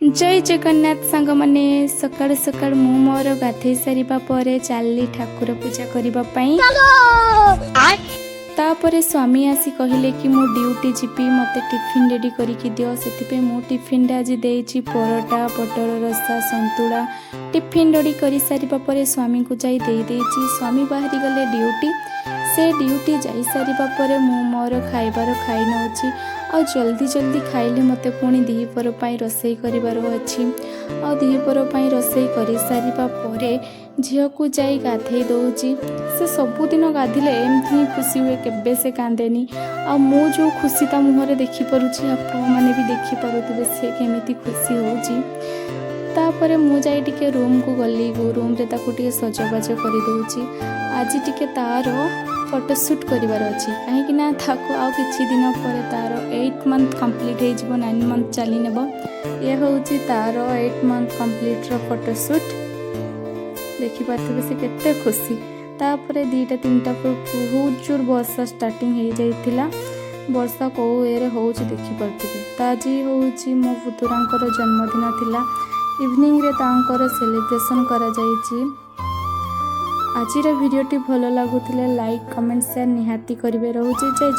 ଜୟ ଜଗନ୍ନାଥ ସାଙ୍ଗମାନେ। ସକାଳୁ ସକାଳୁ ମୁଁ ମୋର ଗାଧେଇ ସାରିବା ପରେ ଚାଲିଲି ଠାକୁର ପୂଜା କରିବା ପାଇଁ। ତାପରେ ସ୍ୱାମୀ ଆସି କହିଲେ କି ମୁଁ ଡ୍ୟୁଟି ଯିବି, ମୋତେ ଟିଫିନ୍ ରେଡ଼ି କରିକି ଦିଅ। ସେଥିପାଇଁ ମୁଁ ଟିଫିନ୍ଟା ଆଜି ଦେଇଛି ପରଟା, ପୋଟଳ ରସା, ସନ୍ତୁଳା। ଟିଫିନ୍ ରେଡ଼ି କରିସାରିବା ପରେ ସ୍ୱାମୀଙ୍କୁ ଯାଇ ଦେଇଦେଇଛି। ସ୍ୱାମୀ ବାହାରି ଗଲେ ଡ୍ୟୁଟି। ସେ ଡ୍ୟୁଟି ଯାଇସାରିବା ପରେ ମୁଁ ମୋର ଖାଇବାର ଖାଇ ନେଉଛି। ଆଉ ଜଲ୍ଦି ଜଲ୍ଦି ଖାଇଲେ ମୋତେ ପୁଣି ଦ୍ୱିପହର ପାଇଁ ରୋଷେଇ କରିବାର ଅଛି। ଆଉ ଦ୍ୱିପହର ପାଇଁ ରୋଷେଇ କରିସାରିବା ପରେ ଝିଅକୁ ଯାଇ ଗାଧେଇ ଦେଉଛି। ସେ ସବୁଦିନ ଗାଧିଲେ ଏମିତି ହିଁ ଖୁସି ହୁଏ, କେବେ ସେ କାନ୍ଦେନି। ଆଉ ମୁଁ ଯେଉଁ ଖୁସି ତା ମୁହଁରେ ଦେଖିପାରୁଛି, ଆପଣମାନେ ବି ଦେଖିପାରୁଥିବେ ସେ କେମିତି ଖୁସି ହେଉଛି। ତାପରେ ମୁଁ ଯାଇ ଟିକେ ରୁମ୍କୁ ଗଲି। ରୁମ୍ରେ ତାକୁ ଟିକେ ସଜବାଜ କରିଦେଉଛି। ଆଜି ଟିକେ ତାର ଫଟୋସୁଟ୍ କରିବାର ଅଛି, କାହିଁକି ନା ତାକୁ ଆଉ କିଛି ଦିନ ପରେ ତାର 8 ମନ୍ଥ କମ୍ପ୍ଲିଟ୍ ହେଇଯିବ, 9 ମନ୍ଥ ଚାଲିନେବ। ଇଏ ହେଉଛି ତାର 8 ମନ୍ଥ କମ୍ପ୍ଲିଟ୍ର ଫଟୋସୁଟ୍। ଦେଖିପାରୁଥିବେ ସେ କେତେ ଖୁସି। ତାପରେ 2ଟା 3ଟା ପରେ ବହୁତ ଜୋର ବର୍ଷା ଷ୍ଟାର୍ଟିଂ ହେଇଯାଇଥିଲା। ବର୍ଷା କେଉଁ ୱେରେ ହେଉଛି ଦେଖିପାରୁଥିବେ। ତ ଆଜି ହେଉଛି ମୋ ପୁତୁରାଙ୍କର ଜନ୍ମଦିନ ଥିଲା। ଇଭିନିଂରେ ତାଙ୍କର ସେଲିବ୍ରେସନ୍ କରାଯାଇଛି। ଆଜିର ଭିଡ଼ିଓଟି ଭଲ ଲାଗୁଥିଲେ ଲାଇକ୍, କମେଣ୍ଟ, ସେୟାର ନିହାତି କରିବେ। ରହୁଛି, ଜୟ